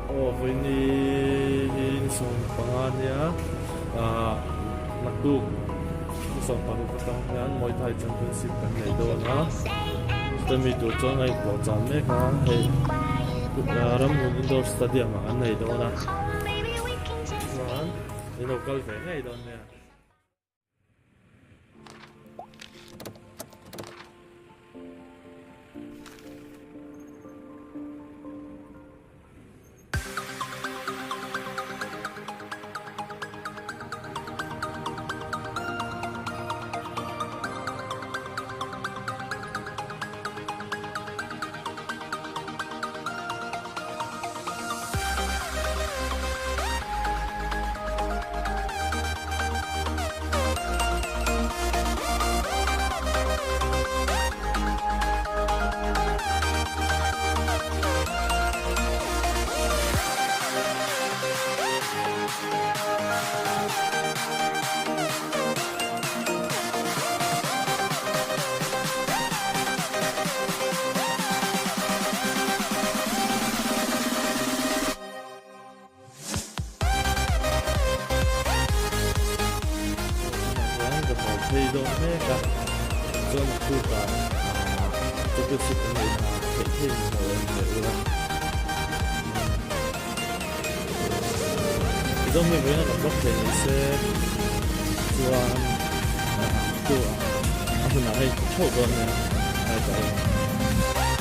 Aw vawiini hi ni 15 ania ah naktuk ni 16 atang hian Muay Thai Championship kan nei dawn a chutami tur chuan a inpuahchah mek a hei Ramhlun Indoor Stadium ah an nei dawn a chuan in lo kal ve ngei dawn nia. Tunah hian ka haw phei dawn mek a, chuan a tukah championship an neih hna theih theih in hmuh em leh ula. Mizo mi vawiin a kan vak thei ni se chuan a tukah a hunah hei theuh dawn nia. Bye bye.